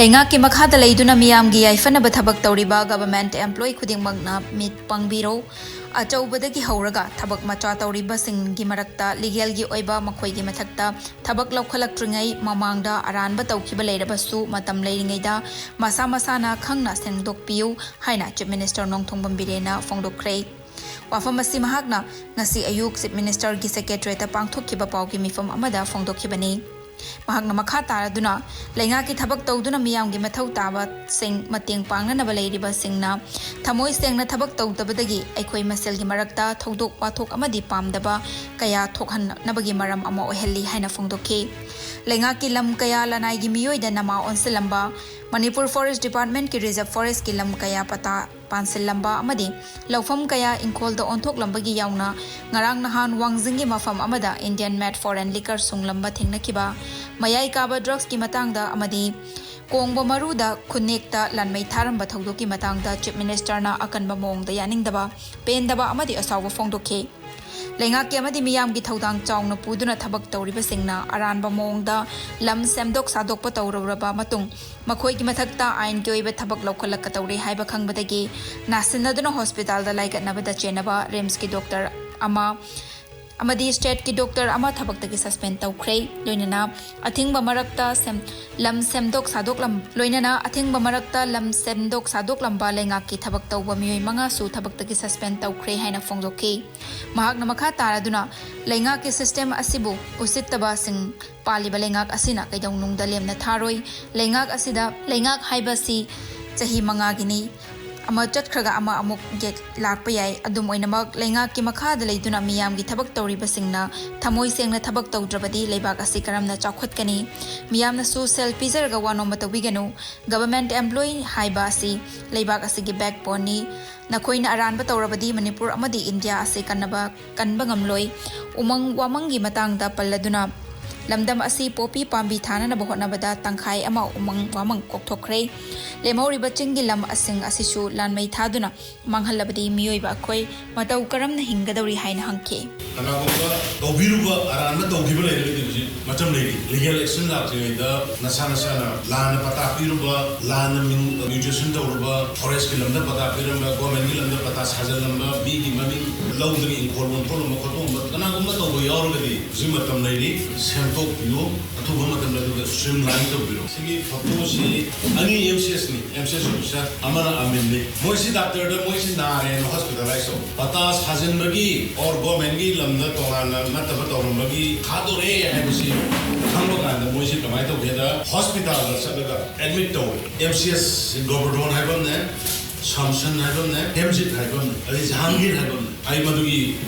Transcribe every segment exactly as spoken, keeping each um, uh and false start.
ꯂꯩꯉꯥꯛꯀꯤ ꯃꯈꯥꯗ ꯂꯩꯗꯨꯅ ꯃꯤꯌꯥꯝꯒꯤ ꯌꯥꯏꯐꯅꯕ ꯊꯕꯛ ꯇꯧꯔꯤꯕ ꯒꯚꯔꯟꯃꯦꯟꯠ ꯑꯦꯝꯄ꯭ꯂꯣꯌꯤ ꯈꯨꯗꯤꯡꯃꯛꯅ ꯃꯤꯠ ꯄꯥꯡꯕꯤꯔꯣ꯫ ꯑꯆꯧꯕꯗꯒꯤ ꯍꯧꯔꯒ ꯊꯕꯛ ꯃꯆꯥ ꯇꯧꯔꯤꯕꯁꯤꯡꯒꯤ ꯃꯔꯛꯇ ꯂꯤꯒꯦꯜꯒꯤ ꯑꯣꯏꯕ ꯃꯈꯣꯏꯒꯤ ꯃꯊꯛꯇ ꯊꯕꯛ ꯂꯧꯈꯠꯂꯛꯇ꯭ꯔꯤꯉꯩ ꯃꯃꯥꯡꯗ ꯑꯔꯥꯟꯕ ꯇꯧꯈꯤꯕ ꯂꯩꯔꯕꯁꯨ ꯃꯇꯝ ꯂꯩꯔꯤꯉꯩꯗ ꯃꯁꯥ ꯃꯁꯥꯅ ꯈꯪꯅ ꯁꯦꯡꯗꯣꯛꯄꯤꯌꯨ ꯍꯥꯏꯅ ꯆꯤꯐ ꯃꯤꯅꯤꯁꯇꯔ ꯅꯣꯡꯊꯣꯝꯕꯝ ꯕꯤꯔꯦꯟꯅ ꯐꯣꯡꯗꯣꯛꯈ꯭ꯔꯦ꯫ ꯋꯥꯐꯝ ꯑꯁꯤ ꯃꯍꯥꯛꯅ ꯉꯁꯤ ꯑꯌꯨꯛ ꯆꯤꯐ ꯃꯤꯅꯤꯁꯇꯔꯒꯤ ꯁꯦꯀ꯭ꯔꯦꯇꯔꯤꯌꯦꯠꯇ ꯄꯥꯡꯊꯣꯛꯈꯤꯕ ꯄꯥꯎꯒꯤ ꯃꯤꯐꯝ ꯑꯃꯗ ꯐꯣꯡꯗꯣꯛꯈꯤꯕꯅꯤ꯫ ꯃꯍꯥꯛꯅ ꯃꯈꯥ ꯇꯥꯔꯗꯨꯅ, ꯂꯩꯉꯥꯛꯀꯤ ꯊꯕꯛ ꯇꯧꯗꯨꯅ ꯃꯤꯌꯥꯝꯒꯤ ꯃꯊꯧ ꯇꯥꯕꯁꯤꯡ ꯃꯇꯦꯡ ꯄꯥꯡꯅꯅꯕ ꯂꯩꯔꯤꯕꯁꯤꯡꯅ ꯊꯃꯣꯏ ꯁꯦꯡꯅ ꯊꯕꯛ ꯇꯧꯗꯕꯗꯒꯤ ꯑꯩꯈꯣꯏ ꯃꯁꯦꯜꯒꯤ ꯃꯔꯛꯇ ꯊꯧꯗꯣꯛ ꯋꯥꯊꯣꯛ ꯑꯃꯗꯤ ꯄꯥꯝꯗꯕ ꯀꯌꯥ ꯊꯣꯛꯍꯟꯅꯕꯒꯤ ꯃꯔꯝ ꯑꯃ ꯑꯣꯏꯍꯜꯂꯤ ꯍꯥꯏꯅ ꯐꯣꯡꯗꯣꯛꯈꯤ꯫ ꯂꯩꯉꯥꯛꯀꯤ ꯂꯝ ꯀꯌꯥ ꯂꯅꯥꯏꯒꯤ ꯃꯤꯑꯣꯏꯗ ꯅꯃꯥ ꯑꯣꯟꯁꯤꯜꯂꯝꯕ, ꯃꯅꯤꯄꯨꯔ ꯐꯣꯔꯦꯁ ꯗꯤꯄꯥꯔꯠꯃꯦꯟꯠꯀꯤ ꯔꯤꯖꯔꯚ ꯐꯣꯔꯦꯁꯠꯀꯤ ꯂꯝ ꯀꯌꯥ ꯄꯇꯥ ꯄꯥꯟꯁꯤꯜꯂꯝꯕ ꯑꯃꯗꯤ ꯂꯧꯐꯝ ꯀꯌꯥ ꯏꯪꯈꯣꯜꯗ ꯑꯣꯟꯊꯣꯛꯂꯝꯕꯒꯤ ꯌꯥꯎꯅ ꯉꯔꯥꯡ ꯅꯍꯥꯟ ꯋꯥꯡꯖꯤꯡꯒꯤ ꯃꯐꯝ ꯑꯃꯗ Indian made foreign liquor ꯁꯨꯡꯂꯝꯕ ꯊꯦꯡꯅꯈꯤꯕ, ꯃꯌꯥꯏ ꯀꯥꯕ ꯗ꯭ꯔꯒꯁꯀꯤ ꯃꯇꯥꯡꯗ ꯑꯃꯗꯤ ꯀꯣꯡꯕ ꯃꯔꯨꯗ ꯈꯨꯟꯅꯦꯛꯇ ꯂꯥꯟꯃꯩ ꯊꯥꯔꯝꯕ ꯊꯧꯗꯣꯛꯀꯤ ꯃꯇꯥꯡꯗ ꯆꯤꯐ ꯃꯤꯅꯤꯁꯇꯔꯅ ꯑꯀꯟꯕ ꯃꯑꯣꯡꯗ ꯌꯥꯅꯤꯡꯗꯕ, ꯄꯦꯟꯗꯕ ꯑꯃꯗꯤ ꯑꯁꯥꯎꯕ ꯐꯣꯡꯗꯣꯛꯈꯤ꯫ ꯂꯩꯉꯥꯛꯀꯤ ꯑꯃꯗꯤ ꯃꯤꯌꯥꯝꯒꯤ ꯊꯧꯗꯥꯡ ꯆꯥꯎꯅ ꯄꯨꯗꯨꯅ ꯊꯕꯛ ꯇꯧꯔꯤꯕꯁꯤꯡꯅ ꯑꯔꯥꯟꯕ ꯃꯑꯣꯡꯗ ꯂꯝ ꯁꯦꯝꯗꯣꯛ ꯁꯥꯗꯣꯛꯄ ꯇꯧꯔꯨꯔꯕ ꯃꯇꯨꯡ ꯃꯈꯣꯏꯒꯤ ꯃꯊꯛꯇ ꯑꯥꯏꯟꯒꯤ ꯑꯣꯏꯕ ꯊꯕꯛ ꯂꯧꯈꯠꯂꯛꯀꯗꯧꯔꯦ ꯍꯥꯏꯕ ꯈꯪꯕꯗꯒꯤ ꯅꯥꯁꯤꯟꯅꯗꯨꯅ ꯍꯣꯁꯄꯤꯇꯥꯜꯗ ꯂꯥꯏꯒꯠꯅꯕꯗ ꯆꯦꯟꯅꯕ ꯔꯤꯝꯁꯀꯤ ꯗꯣꯛꯇꯔ ꯑꯃ ꯑꯃꯗꯤ ꯁ꯭ꯇꯦꯠꯀꯤ ꯗꯣꯛꯇꯔ ꯑꯃ ꯊꯕꯛꯇꯒꯤ ꯁꯁꯄꯦꯟ ꯇꯧꯈ꯭ꯔꯦ꯫ ꯂꯣꯏꯅꯅ ꯑꯊꯤꯡꯕ ꯃꯔꯛꯇ ꯁꯦꯝ-, ꯂꯝ ꯁꯦꯝꯗꯣꯛ ꯁꯥꯗꯣꯛꯂꯝ-, ꯂꯣꯏꯅꯅ ꯑꯊꯤꯡꯕ ꯃꯔꯛꯇ ꯂꯝ ꯁꯦꯝꯗꯣꯛ ꯁꯥꯗꯣꯛꯂꯝꯕ ꯂꯩꯉꯥꯛꯀꯤ ꯊꯕꯛ ꯇꯧꯕ ꯃꯤꯑꯣꯏ ꯃꯉꯥꯁꯨ ꯊꯕꯛꯇꯒꯤ ꯁꯁꯄꯦꯟ ꯇꯧꯈ꯭ꯔꯦ ꯍꯥꯏꯅ ꯐꯣꯡꯗꯣꯛꯈꯤ꯫ ꯃꯍꯥꯛꯅ ꯃꯈꯥ ꯇꯥꯔꯗꯨꯅ, ꯂꯩꯉꯥꯛꯀꯤ ꯁꯤꯁꯇꯦꯝ ꯑꯁꯤꯕꯨ ꯎꯁꯤꯠꯇꯕꯁꯤꯡ ꯄꯥꯜꯂꯤꯕ ꯂꯩꯉꯥꯛ ꯑꯁꯤꯅ ꯀꯩꯗꯧꯅꯨꯡꯗ ꯂꯦꯝꯅ ꯊꯥꯔꯣꯏ꯫ ꯂꯩꯉꯥꯛ ꯑꯁꯤꯗ, ꯂꯩꯉꯥꯛ ꯍꯥꯏꯕꯁꯤ ꯆꯍꯤ ꯃꯉꯥꯒꯤꯅꯤ꯫ ꯑꯃ ꯆꯠꯈ꯭ꯔꯒ ꯑꯃ ꯑꯃꯨꯛ ꯌꯦꯠ ꯂꯥꯛꯄ ꯌꯥꯏ꯫ ꯑꯗꯨꯝ ꯑꯣꯏꯅꯃꯛ, ꯂꯩꯉꯥꯛꯀꯤ ꯃꯈꯥꯗ ꯂꯩꯗꯨꯅ ꯃꯤꯌꯥꯝꯒꯤ ꯊꯕꯛ ꯇꯧꯔꯤꯕꯁꯤꯡꯅ ꯊꯃꯣꯏ ꯁꯦꯡꯅ ꯊꯕꯛ ꯇꯧꯗ꯭ꯔꯕꯗꯤ ꯂꯩꯕꯥꯛ ꯑꯁꯤ ꯀꯔꯝꯅ ꯆꯥꯎꯈꯠꯀꯅꯤ? ꯃꯤꯌꯥꯝꯅꯁꯨ ꯁꯦꯜ ꯄꯤꯖꯔꯒ ꯋꯥꯅꯣꯝꯕ ꯇꯧꯕꯤꯒꯅꯨ꯫ ꯒꯚꯔꯟꯃꯦꯟꯠ ꯑꯦꯝꯄ꯭ꯂꯣꯌꯤ ꯍꯥꯏꯕ ꯑꯁꯤ ꯂꯩꯕꯥꯛ ꯑꯁꯤꯒꯤ ꯕꯦꯛꯕꯣꯟꯅꯤ꯫ ꯅꯈꯣꯏꯅ ꯑꯔꯥꯟꯕ ꯇꯧꯔꯕꯗꯤ ꯃꯅꯤꯄꯨꯔ ꯑꯃꯗꯤ ꯏꯟꯗꯤꯌꯥ ꯑꯁꯤ ꯀꯟꯅꯕ, ꯀꯟꯕ ꯉꯝꯂꯣꯏ꯫ ꯎꯃꯪ ꯋꯥꯃꯪꯒꯤ ꯃꯇꯥꯡꯗ ꯄꯜꯂꯗꯨꯅ, ꯂꯝꯗꯝ ꯑꯁꯤ ꯄꯣꯄꯤ ꯄꯥꯝꯕꯤ ꯊꯥꯅꯅꯕ ꯍꯣꯠꯅꯕꯗ ꯇꯪꯈꯥꯏ ꯑꯃ ꯎꯃꯪ ꯋꯥꯃꯪ ꯀꯣꯛꯊꯣꯛꯈ꯭ꯔꯦ꯫ ꯂꯦꯝꯍꯧꯔꯤꯕ ꯆꯤꯡꯒꯤ ꯂꯝ ꯑꯁꯤꯡ ꯑꯁꯤꯁꯨ ꯂꯥꯟꯃꯩ ꯊꯥꯗꯨꯅ ꯃꯥꯡꯍꯜꯂꯕꯗꯤ ꯃꯤꯑꯣꯏꯕ ꯑꯩꯈꯣꯏ ꯃꯇꯧ ꯀꯔꯝꯅ ꯍꯤꯡꯒꯗꯧꯔꯤ ꯍꯥꯏꯅ ꯍꯪꯈꯤ꯫ ꯀꯅꯥꯒꯨꯝꯕ ꯇꯧꯕꯤꯔꯨꯕ ꯑꯔꯥꯟꯕ ꯇꯧꯈꯤꯕ ꯂꯩꯔꯒꯗꯤ ꯍꯧꯖꯤꯛ ꯃꯇꯝ ꯂꯩꯔꯤ꯫ ꯂꯤꯒꯦꯜ ꯑꯦꯛꯁꯟ ꯂꯥꯛꯇ꯭ꯔꯤꯉꯩꯗ ꯅꯁꯥ ꯅꯁꯥꯅ ꯂꯥꯟꯅ ꯄꯇꯥ ꯄꯤꯔꯨꯕ, ꯂꯥꯟꯅ ꯃꯤꯡ ꯃ꯭ꯌꯨꯇꯦꯁꯟ ꯇꯧꯔꯨꯕ, ꯐꯣꯔꯦꯁꯀꯤ ꯂꯝꯗ ꯄꯇꯥ ꯄꯤꯔꯝꯕ, ꯒꯣꯔꯃꯦꯟꯒꯤ ꯂꯝꯗ ꯄꯇꯥ ꯁꯥꯖꯜꯂꯝꯕ, ꯃꯤꯒꯤ ꯃꯃꯤꯡ ꯂꯧꯗꯒꯤ ꯏꯪꯈꯣꯜ ꯑꯣꯟꯊꯣꯛꯂꯝꯕ ꯈꯣꯠꯇꯣꯛꯂꯝꯕ ꯀꯅꯥꯒꯨꯝꯕ ꯇꯧꯕ ꯌꯥꯎꯔꯒꯗꯤ ꯍꯧꯖꯤꯛ ꯃꯇꯝ ꯂꯩꯔꯤ꯫ ꯁꯦꯝꯗꯣꯛꯄꯤꯌꯨ꯫ ꯑꯊꯨꯕ ꯃꯇꯝꯗ ꯑꯗꯨꯒ ꯁ꯭ꯇ꯭ꯔꯤꯝ ꯂꯥꯏꯟ ꯇꯧꯕꯤꯔꯣ꯫ ꯁꯤꯒꯤ ꯐꯣꯇꯣꯁꯤ ꯑꯅꯤ M C ꯑꯦꯁꯅꯤ, M C S officer, ꯑꯃꯅ ꯑꯃꯤꯟꯅꯤ꯫ ꯃꯣꯏꯁꯤ ꯗꯥꯛꯇꯔꯗ ꯃꯣꯏꯁꯤ ꯅꯥꯔꯦꯅ ꯍꯣꯁꯄꯤꯇꯥꯂꯥꯏꯁ ꯇꯧꯕ꯫ ꯄꯇꯥ ꯁꯥꯖꯤꯟꯕꯒꯤ ꯑꯣꯔ ꯒꯣꯔꯃꯦꯟꯒꯤ ꯂꯝꯗ ꯇꯣꯉꯥꯟꯅ ꯅꯠꯇꯕ ꯇꯧꯔꯝꯕꯒꯤ ꯊꯥꯗꯣꯔꯛꯑꯦ ꯍꯥꯏꯕꯁꯤ ꯈꯪꯕ ꯀꯥꯟꯗ ꯃꯣꯏꯁꯤ ꯀꯃꯥꯏꯅ ꯇꯧꯒꯦꯗ ꯍꯣꯁꯄꯤꯇꯥꯜꯗ ꯆꯠꯂꯒ ꯑꯦꯗꯃꯤꯠ ꯇꯧꯔꯦ꯫ ꯑꯦꯝ ꯁꯤ ꯑꯦꯁ ꯒꯣꯕꯔꯙꯣꯟ ꯍꯥꯏꯕ ꯑꯃꯅꯦ, ꯁꯥꯝꯁꯟ ꯍꯥꯏꯕ ꯑꯃꯅꯦ, ꯍꯦꯝꯖꯤꯠ ꯍꯥꯏꯕ ꯑꯃꯅꯦ, ꯑꯗꯩ ꯖꯍꯥꯡꯒꯤꯔ ꯍꯥꯏꯕ ꯑꯃꯅꯦ꯫ ꯑꯩ ꯃꯗꯨꯒꯤ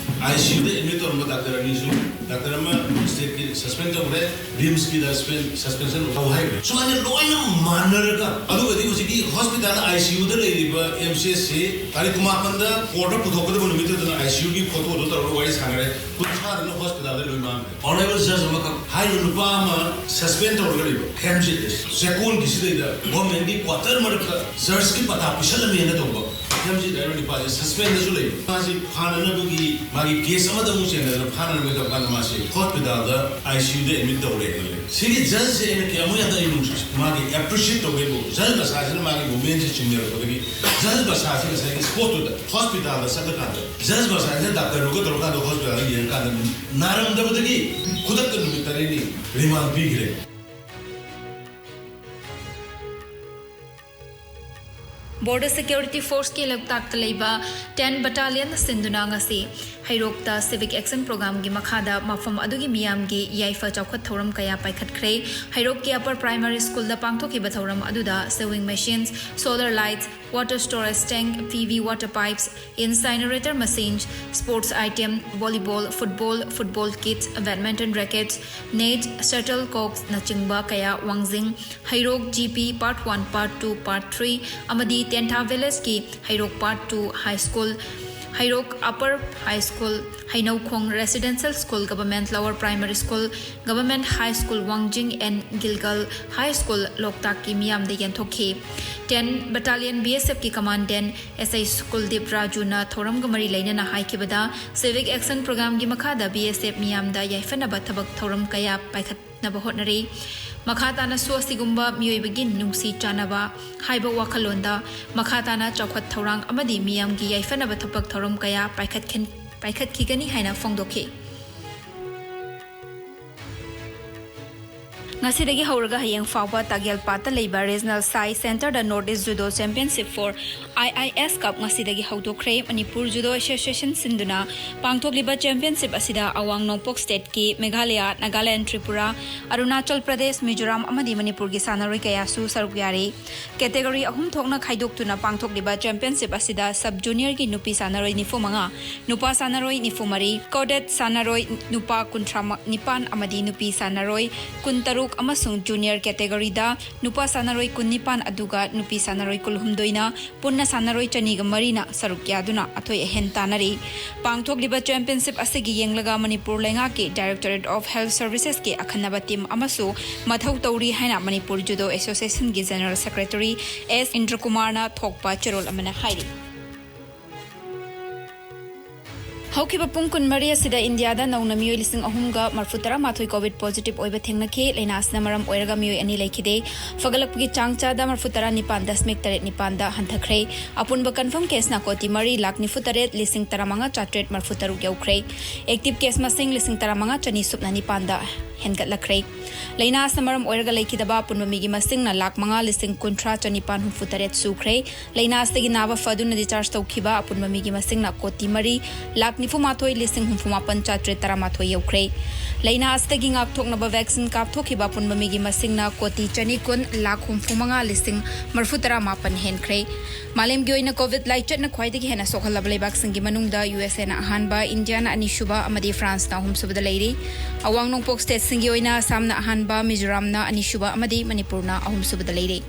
ꯑꯥꯏ ꯁꯤ ꯌꯨꯗ ꯑꯦꯗꯃꯤꯠ ꯇꯧꯔꯝꯕ ꯗꯥꯛꯇꯔ ꯑꯅꯤꯁꯨ, ꯗꯥꯛꯇꯔ ꯑꯃ ꯁ꯭ꯇꯦꯠꯀꯤ ꯁꯁꯄꯦꯟ ꯇꯧꯈ꯭ꯔꯦ, ꯔꯤꯝꯁꯀꯤꯗ ꯁꯁꯄꯦꯟ ꯁꯁꯄꯦꯟꯁꯟ ꯇꯧ ꯍꯥꯏꯈ꯭ꯔꯦ꯫ ꯁꯨꯃꯥꯏꯅ ꯂꯣꯏꯅ ꯃꯥꯟꯅꯔꯒ, ꯑꯗꯨꯒꯗꯤ ꯍꯧꯖꯤꯛꯀꯤ ꯍꯣꯁꯄꯤꯇꯥꯜ ꯑꯥꯏ ꯁꯤ ꯌꯨꯗ ꯂꯩꯔꯤꯕ ꯑꯦꯝ ꯁꯤ ꯑꯦꯁ ꯁꯤ ꯇꯥꯔꯤꯛ ꯀꯨꯟꯃꯥꯄꯟꯗ ꯀꯣꯔꯠꯇ ꯄꯨꯊꯣꯛꯀꯗꯕ ꯅꯨꯃꯤꯠꯇꯨꯗꯅ ꯑꯥꯏ ꯁꯤ ꯌꯨꯒꯤ ꯐꯣꯇꯣꯗꯣ ꯇꯧꯔꯒ ꯋꯥꯔꯤ ꯁꯥꯟꯅꯔꯦ꯫ ꯀꯨꯟꯊ꯭ꯔꯥꯗꯨꯅ ꯍꯣꯁꯄꯤꯇꯥꯜꯗ ꯂꯣꯏ ꯃꯥꯡꯈ꯭ꯔꯦ꯫ ꯑꯣꯅꯔꯦꯕꯜ ꯖꯖ ꯑꯃꯈꯛ ꯍꯥꯏꯔꯤꯕ ꯅꯨꯄꯥ ꯑꯃ ꯁꯁꯄꯦꯟ ꯇꯧꯔꯒ ꯂꯩꯕ ꯍꯦꯝꯖꯤꯠ ꯑꯁꯤ ꯆꯦꯛꯀꯣꯟꯒꯤ ꯁꯤꯗꯩꯗ ꯒꯣꯔꯃꯦꯟꯒꯤ ꯀ꯭ꯋꯥꯇꯔ ꯃꯔꯛꯇ ꯆꯔꯆꯀꯤ ꯄꯇꯥ ꯄꯤꯁꯜꯂꯝꯃꯦꯅ ꯇꯧꯕ ꯍꯦꯝꯖꯤꯠ ꯍꯥꯏꯔꯤꯕ ꯅꯨꯄꯥꯁꯦ ꯁꯁꯄꯦꯟꯗꯁꯨ ꯂꯩꯕ꯫ ꯃꯥꯁꯤ ꯐꯥꯅꯅꯕꯒꯤ ꯃꯥꯒꯤ ꯀꯦꯁ ꯑꯃꯗ ꯑꯃꯨꯛ ꯆꯦꯟꯅꯗꯅ ꯐꯥꯅꯅꯕꯒꯤ ꯇꯧꯔꯀꯥꯟꯗ ꯃꯥꯁꯤ ꯍꯣꯁꯄꯤꯇꯥꯜꯗ ꯑꯥꯏ ꯁꯤ ꯌꯨꯗ ꯑꯦꯗꯃꯤꯠ ꯇꯧꯔꯦꯅ ꯂꯩ꯫ ꯁꯤꯒꯤ ꯖꯖꯁꯦ ꯑꯩꯅ ꯀꯌꯥꯃꯨꯛ ꯌꯥꯝꯅ ꯑꯩ ꯅꯨꯡꯁꯤ, ꯃꯥꯒꯤ ꯑꯦꯄ꯭ꯔꯤꯁꯤꯌꯦꯠ ꯇꯧꯒꯦꯕꯨ, ꯖꯖ ꯃꯁꯥꯁꯤꯅ ꯃꯥꯒꯤ ꯃꯨꯞꯃꯦꯟꯁꯦ ꯆꯤꯡꯅꯔꯛꯄꯗꯒꯤ ꯖꯖ ꯃꯁꯥꯁꯤ ꯉꯁꯥꯏꯒꯤ ꯁ꯭ꯄꯣꯠꯇꯨꯗ ꯍꯣꯁꯄꯤꯇꯥꯜꯗ ꯆꯠꯂꯀꯥꯟꯗ ꯖꯖ ꯃꯁꯥꯁꯤꯅ ꯗꯥꯛꯇꯔꯗꯨꯒ ꯇꯧꯔꯀꯥꯟꯗ ꯍꯣꯁꯄꯤꯇꯥꯜꯗ ꯌꯦꯡꯉꯀꯥꯟꯗ ꯅꯥꯔꯝꯗꯕꯗꯒꯤ ꯈꯨꯗꯛꯇ ꯅꯨꯃꯤꯠ ꯇꯔꯦꯠꯅꯤ ꯔꯤꯃꯥꯟ ꯄꯤꯈ꯭ꯔꯦ꯫ Border Security Forceꯀꯤ ꯂꯣꯛꯇꯥꯛꯇ ꯂꯩꯕ ten Battalionꯅ ꯁꯤꯟꯗꯨꯅ ꯉꯁꯤ ꯍꯩꯔꯣꯛꯇ Civic Action Programꯒꯤ ꯃꯈꯥꯗ ꯃꯐꯝ ꯑꯗꯨꯒꯤ ꯃꯤꯌꯥꯝꯒꯤ ꯌꯥꯏꯐ ꯆꯥꯎꯈꯠ ꯊꯧꯔꯝ ꯀꯌꯥ ꯄꯥꯏꯈꯠꯈ꯭ꯔꯦ꯫ ꯍꯩꯔꯣꯛꯀꯤ Upper Primary Schoolꯗ ꯄꯥꯡꯊꯣꯛꯈꯤꯕ ꯊꯧꯔꯝ ꯑꯗꯨꯗ sewing machines, solar lights, water storage tank, P V water pipes, incinerator machines, sports item, volleyball, football, football kits, badminton rackets, net, shuttlecocks ꯅꯆꯤꯡꯕ ꯀꯌꯥ ꯋꯥꯡꯖꯤꯡ ꯍꯩꯔꯣꯛ G P Part one, Part two, Part three ꯑꯃꯗꯤ ꯇꯦꯟꯊꯥ Villageꯀꯤ ꯍꯩꯔꯣꯛ Part two High School Heirok Upper High School, ꯍꯩꯅꯧꯈꯣꯡ Residential School, Government Lower Primary School, Government High School Wangjing and Gilgal High School ꯂꯣꯛꯇꯥꯛꯀꯤ ꯃꯤꯌꯥꯝꯗ ꯌꯦꯟꯊꯣꯛꯈꯤ꯫ Ten Battalion B S F ꯀꯤ Commandant S I Kuldeep Rajuꯅ ꯊꯧꯔꯝꯒ ꯃꯔꯤ ꯂꯩꯅꯅ ꯍꯥꯏꯈꯤꯕꯗ, Civic Action Programꯒꯤ ꯃꯈꯥꯗ B S F ꯃꯤꯌꯥꯝꯗ ꯌꯥꯏꯐꯅꯕ ꯊꯕꯛ ꯊꯧꯔꯝ ꯀꯌꯥ ꯄꯥꯏꯈꯠꯅꯕ ꯍꯣꯠꯅꯔꯤ꯫ ꯃꯈꯥ ꯇꯥꯅꯁꯨ ꯑꯁꯤꯒꯨꯝꯕ ꯃꯤꯑꯣꯏꯕꯒꯤ ꯅꯨꯡꯁꯤ ꯆꯥꯟꯅꯕ ꯍꯥꯏꯕ ꯋꯥꯈꯜꯂꯣꯟꯗ ꯃꯈꯥ ꯇꯥꯅ ꯆꯥꯎꯈꯠ ꯊꯧꯔꯥꯡ ꯑꯃꯗꯤ ꯃꯤꯌꯥꯝꯒꯤ ꯌꯥꯏꯐꯅꯕ ꯊꯕꯛ ꯊꯧꯔꯝ ꯀꯌꯥ ꯄꯥꯏꯈꯠꯈꯤꯟ-, ꯄꯥꯏꯈꯠꯈꯤꯒꯅꯤ ꯍꯥꯏꯅ ꯐꯣꯡꯗꯣꯛꯈꯤ꯫ ꯉꯁꯤꯗꯒꯤ ꯍꯧꯔꯒ ꯍꯌꯦꯡ ꯐꯥꯎꯕ ꯇꯥꯒꯦꯜꯄꯥꯠꯇ ꯂꯩꯕ Regional Sai Centreꯗ North East Judo Championship for I I S Cup ꯉꯁꯤꯗꯒꯤ ꯍꯧꯗꯣꯛꯈ꯭ꯔꯦ꯫ ꯃꯅꯤꯄꯨꯔ Judo Association ꯁꯤꯟꯗꯨꯅ ꯄꯥꯡꯊꯣꯛꯂꯤꯕ championship ꯑꯁꯤꯗ ꯑꯋꯥꯡ ꯅꯣꯡꯄꯣꯛ stateꯀꯤ ꯃꯦꯘꯥꯂꯌ, ꯅꯥꯒꯥꯂꯦꯟ, ꯇ꯭ꯔꯤꯄꯨꯔꯥ, ꯑꯔꯨꯅꯥꯆꯜ ꯄ꯭ꯔꯗꯦꯁ, ꯃꯤꯖꯣꯔꯥꯝ ꯑꯃꯗꯤ ꯃꯅꯤꯄꯨꯔꯒꯤ ꯁꯥꯟꯅꯔꯣꯏ ꯀꯌꯥꯁꯨ ꯁꯔꯨꯛ ꯌꯥꯔꯤ꯫ Category ꯑꯍꯨꯝ ꯊꯣꯛꯅ ꯈꯥꯏꯗꯣꯛꯇꯨꯅ ꯄꯥꯡꯊꯣꯛꯂꯤꯕ championship ꯑꯁꯤꯗ sub juniorꯒꯤ ꯅꯨꯄꯤ ꯁꯥꯟꯅꯔꯣꯏ ꯅꯤꯐꯨ ꯃꯉꯥ, ꯅꯨꯄꯥ ꯁꯥꯟꯅꯔꯣꯏ ꯅꯤꯐꯨ ꯃꯔꯤ, cadet ꯁꯥꯟꯅꯔꯣꯏ ꯅꯨꯄꯥ ꯀꯨꯟꯊ꯭ꯔꯥ ꯅꯤꯄꯥꯟ ꯑꯃꯗꯤ ꯅꯨꯄꯤ ꯁꯥꯟꯅꯔꯣꯏ ꯀꯨꯟꯇꯔꯨꯛ ꯑꯃꯁꯨꯡ junior categoryꯗ ꯅꯨꯄꯥ ꯁꯥꯟꯅꯔꯣꯏ ꯀꯨꯟꯅꯤꯄꯥꯟ ꯑꯗꯨꯒ ꯅꯨꯄꯤ ꯁꯥꯟꯅꯔꯣꯏ ꯀꯨꯟꯍꯨꯝꯗꯣꯏꯅ ꯄꯨꯟꯅ ꯁꯥꯟꯅꯔꯣꯏ ꯆꯅꯤꯒ ꯃꯔꯤꯅ ꯁꯔꯨꯛ ꯌꯥꯗꯨꯅ ꯑꯊꯣꯏ ꯑꯍꯦꯟ ꯇꯥꯟꯅꯔꯤ꯫ ꯄꯥꯡꯊꯣꯛꯂꯤꯕ championship ꯑꯁꯤꯒꯤ ꯌꯦꯡꯂꯒ ꯃꯅꯤꯄꯨꯔ ꯂꯩꯉꯥꯛꯀꯤ Directorate of Health Servicesꯀꯤ ꯑꯈꯟꯅꯕ team ꯑꯃꯁꯨ ꯃꯊꯧ ꯇꯧꯔꯤ ꯍꯥꯏꯅ Manipur Judo Associationꯒꯤ General Secretary S ꯏꯟꯗ꯭ꯔꯀꯨꯃꯥꯔꯅ ꯊꯣꯛꯄ ꯆꯦꯔꯣꯜ ꯑꯃꯅ ꯍꯥꯏꯔꯤ꯫ ꯍꯧꯈꯤꯕ ꯄꯨꯡ ꯀꯨꯟꯃꯔꯤ ꯑꯁꯤꯗ ꯏꯟꯗꯤꯌꯥꯗ ꯅꯧꯅ ꯃꯤꯑꯣꯏ ꯂꯤꯁꯤꯡ ꯑꯍꯨꯝꯒ ꯃꯔꯐꯨ ꯇꯔꯥ ꯃꯥꯊꯣꯏ COVID positive ꯑꯣꯏꯕ ꯊꯦꯡꯅꯈꯤ꯫ ꯂꯥꯏꯅꯥ ꯑꯁꯤꯅ ꯃꯔꯝ ꯑꯣꯏꯔꯒ ꯃꯤꯑꯣꯏ ꯑꯅꯤ ꯂꯩꯈꯤꯗꯦ꯫ ꯐꯒꯠꯂꯛꯄꯒꯤ ꯆꯥꯡ ꯆꯥꯗ ꯃꯔꯐꯨ ꯇꯔꯥ ꯅꯤꯄꯥꯟ ꯗꯁꯃꯤꯛ ꯇꯔꯦꯠ ꯅꯤꯄꯥꯟꯗ ꯍꯟꯊꯈ꯭ꯔꯦ꯫ ꯑꯄꯨꯟꯕ confirm caseꯅ ꯀꯣꯇꯤ ꯃꯔꯤ ꯂꯥꯈ ꯅꯤꯐꯨ ꯇꯔꯦꯠ ꯂꯤꯁꯤꯡ ꯇꯔꯥꯃꯉꯥ ꯆꯥꯇ꯭ꯔꯦꯠ ꯃꯔꯐꯨ ꯇꯔꯨꯛ ꯌꯧꯈ꯭ꯔꯦ꯫ Active case ꯃꯁꯤꯡ ꯂꯤꯁꯤꯡ ꯇꯔꯥꯃꯉꯥ ꯆꯅꯤ ꯁꯨꯞꯅ ꯅꯤꯄꯥꯟꯗ ꯍꯦꯟꯒꯠꯂꯛꯈ꯭ꯔꯦ꯫ ꯂꯥꯏꯅꯥ ꯑꯁꯤꯅ ꯃꯔꯝ ꯑꯣꯏꯔꯒ ꯂꯩꯈꯤꯗꯕ ꯑꯄꯨꯟꯕ ꯃꯤꯒꯤ ꯃꯁꯤꯡꯅ ꯂꯥꯈ ꯃꯉꯥ ꯂꯤꯁꯤꯡ ꯀꯨꯟꯊ꯭ꯔꯥ ꯆꯅꯤꯄꯥꯟ ꯍꯨꯝꯐꯨ ꯇꯔꯦꯠ ꯁꯨꯈ꯭ꯔꯦ꯫ ꯂꯥꯏꯅꯥ ꯑꯁꯤꯗꯒꯤ ꯅꯥꯕ ꯐꯗꯨꯅ discharge ꯇꯧꯈꯤꯕ ꯑꯄꯨꯟꯕ ꯃꯤꯒꯤ ꯃꯁꯤꯡꯅ ꯀꯣꯇꯤ ꯃꯔꯤ ꯂꯥꯈ ꯅꯤꯐꯨ ꯃꯥꯊꯣꯏ ꯂꯤꯁꯤꯡ ꯍꯨꯝꯐꯨ ꯃꯥꯄꯟ ꯆꯥꯇ꯭ꯔꯦꯠ ꯇꯔꯥꯃꯥꯊꯣꯏ ꯌꯧꯈ꯭ꯔꯦ꯫ ꯂꯥꯏꯅꯥ ꯑꯁꯤꯗꯒꯤ ꯉꯥꯛꯊꯣꯛꯅꯕ vaccine ꯀꯥꯞꯊꯣꯛꯈꯤꯕ ꯑꯄꯨꯟꯕ ꯃꯤꯒꯤ ꯃꯁꯤꯡꯅ ꯀꯣꯇꯤ ꯆꯅꯤ ꯀꯨꯟ ꯂꯥꯈ ꯍꯨꯝꯐꯨ ꯃꯉꯥ ꯂꯤꯁꯤꯡ ꯃꯔꯐꯨ ꯇꯔꯥ ꯃꯥꯄꯟ ꯍꯦꯟꯈ꯭ꯔꯦ꯫ ꯃꯥꯂꯦꯝꯒꯤ ꯑꯣꯏꯅ COVID ꯂꯥꯏꯆꯠꯅ ꯈ꯭ꯋꯥꯏꯗꯒꯤ ꯍꯦꯟꯅ ꯁꯣꯛꯍꯜꯂꯕ ꯂꯩꯕꯥꯛꯁꯤꯡꯒꯤ ꯃꯅꯨꯡꯗ USAꯅ ꯑꯍꯥꯟꯕ, ꯏꯟꯗꯤꯌꯥꯅ ꯑꯅꯤꯁꯨꯕ ꯑꯃꯗꯤ ꯐ꯭ꯔꯥꯟꯁꯅ ꯑꯍꯨꯝꯁꯨꯕꯗ ꯂꯩꯔꯤ꯫ ꯑꯋꯥꯡ ꯅꯣꯡꯄꯣꯛ stateꯁꯤꯡꯒꯤ ꯑꯣꯏꯅ ꯑꯁꯥꯝꯅ ꯑꯍꯥꯟꯕ, ꯃꯤꯖꯣꯔꯥꯝꯅ ꯑꯅꯤꯁꯨꯕ ꯑꯃꯗꯤ ꯃꯅꯤꯄꯨꯔꯅ ꯑꯍꯨꯝꯁꯨꯕꯗ ꯂꯩꯔꯤ꯫